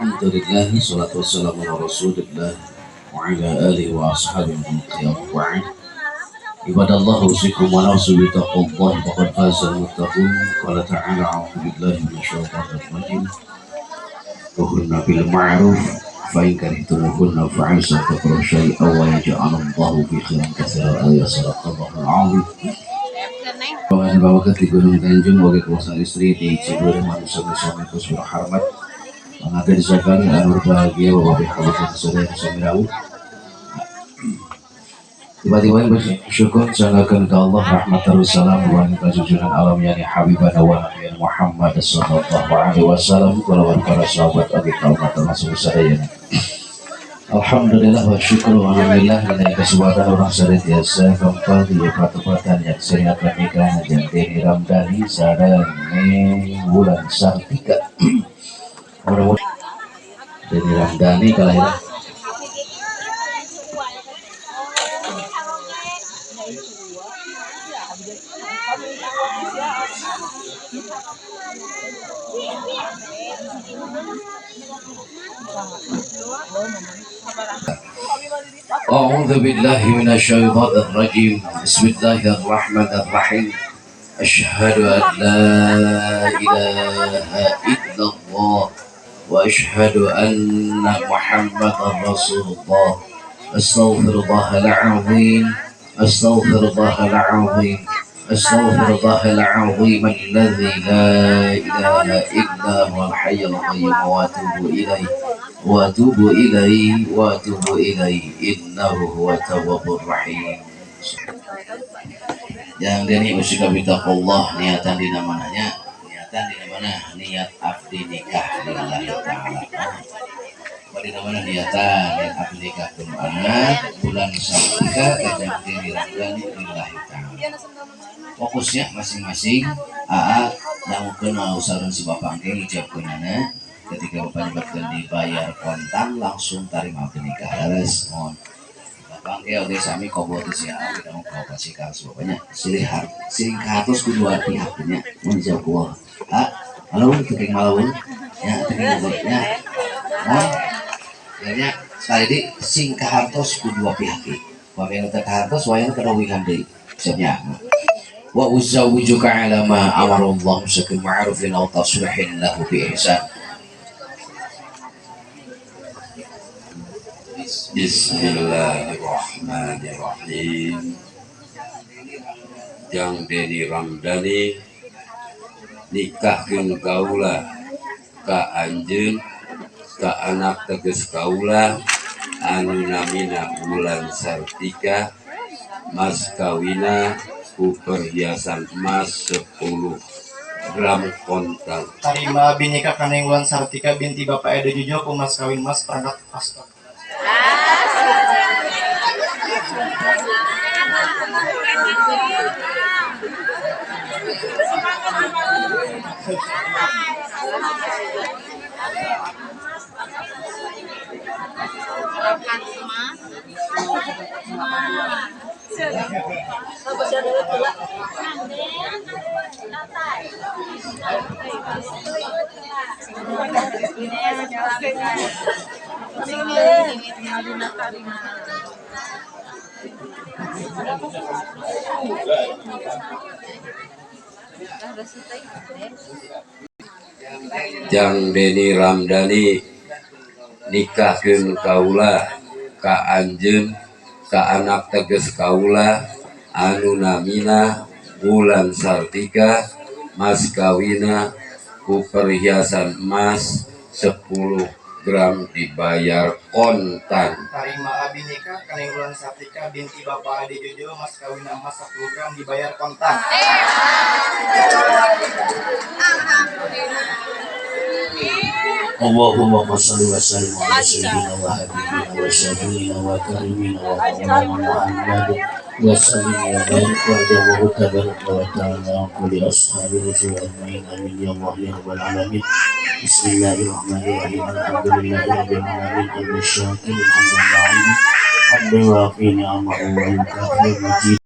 Alhamdulillah, salatu wassalamu ala rasulillah wa ala alihi wa ashabihi wa ba'd. Ibadallah, usikum wa nafsi bi taqwallah, faqad faza al-muttaqun. Qala ta'ala, a'udzu billahi minasyaitonir rajim. Wa hunna bil ma'ruf fa in karihtumuhunna fa 'asa takrahu syai'an wa yaj'alallahu fi khairan katsiran. Ayat sadaqallahul azim. Bapak di Gunung Tanjung oge kawasan istri di Cibeureum anu sami-sami tos berhormat. Pangaten sakali anu berbahagia, Bapak Habibi sadaya sami rawuh. Tiba-tiba bersyukur sanggakeun ka Allah, rahmat salam wa kajujuran alam yani habibana wa nabiyana Muhammad sallallahu alaihi wasallam, kalawan para sahabat oge kaum termasuk sadayana. Alhamdulillah wa syukur alhamdulillah, dina kesempatan urang sadaya tiasa kempal di patepatan nyaksiakan nikah Jang Deni Ramdhani sareng Neng Wulan Sartika. Mudah-mudahan Deni Ramdhani kalahiran أعوذ بالله من الشيطان الرجيم. بسم الله الرحمن الرحيم. أشهد أن لا إله إلا الله وأشهد أن محمدا رسول الله. أستغفر الله العظيم، أستغفر الله العظيم، أستغفر الله العظيم الذي لا إله إلا هو الحي القيوم وأتوب إليه، وأتوب إليه، وأتوب إليه، إنه هو التواب الرحيم. Jang Deni, usika bitaqallah, niatan dina mananya, niatan dina mana, niat abdi nikah lillahi ta'ala. Dina mana niatan, niat abdi nikah anak Wulan Sartika ka Jang Deni Ramdhani lillahi ta'ala. Fokusnya masing-masing. Aa dangukeun sareng si bapak engke ngijabkeunana. Ketika bapak nyebutkeun dibayar kontan, langsung tarima abdi nikah. Leres, mohon bapak engke oge sami kabul teh si aa kita mau ka si ka si bapaknya silih har silih kahartos ku dua pihak nya. Mun dijawab ku ah halo teuing malaun ya, teuing ya, mohon ya nya. Sekali di sing kahartos ku dua pihak ge. Wayang teh kahartos, wayang kadawihan deui siapnya. Wa uzawwijuka ala ma amara Allah bil ma'rufin aw tasrihin lahu bi ihsan. Bismillahirrahmanirrahim. Jang Deni Ramdhani, nikahkeun kaula ka anjeun ka anak teges kaula anu namina Wulan Sartika, mas kawina ku perhiasan emas 10 gram kontan. Tarima abdi nikah ka Neng Wulan Sartika binti Bapak Edo Jujo ku mas kawin emas perangkat pastor. Jang Deni Ramdhani, nikahkeun kaula ka anjeun ka anak teges kaula anu namina Wulan Sartika, mas kawina ku perhiasan emas 10 gram dibayar kontan. Tarima abdi nikah ka Neng Wulan Sartika binti Bapak Ade Jojo, mas kawin emas 10 gram dibayar kontan. Allahumma shalli wa sallim ala sayyidina wa habibina wa syafiina wa karimina wa maulana Muhammad wa sallim wa barik wa adawahu tabaraka wa ta'ala wa kulli ashabi rasul ajmain. Amin ya Allah ya rabbal alamin. Bismillahirrahmanirrahim. Alhamdulillahi rabbil alamin. Al-syakirin hamdan na'im hamdan wa fi ni'amahu wa yukafi majid.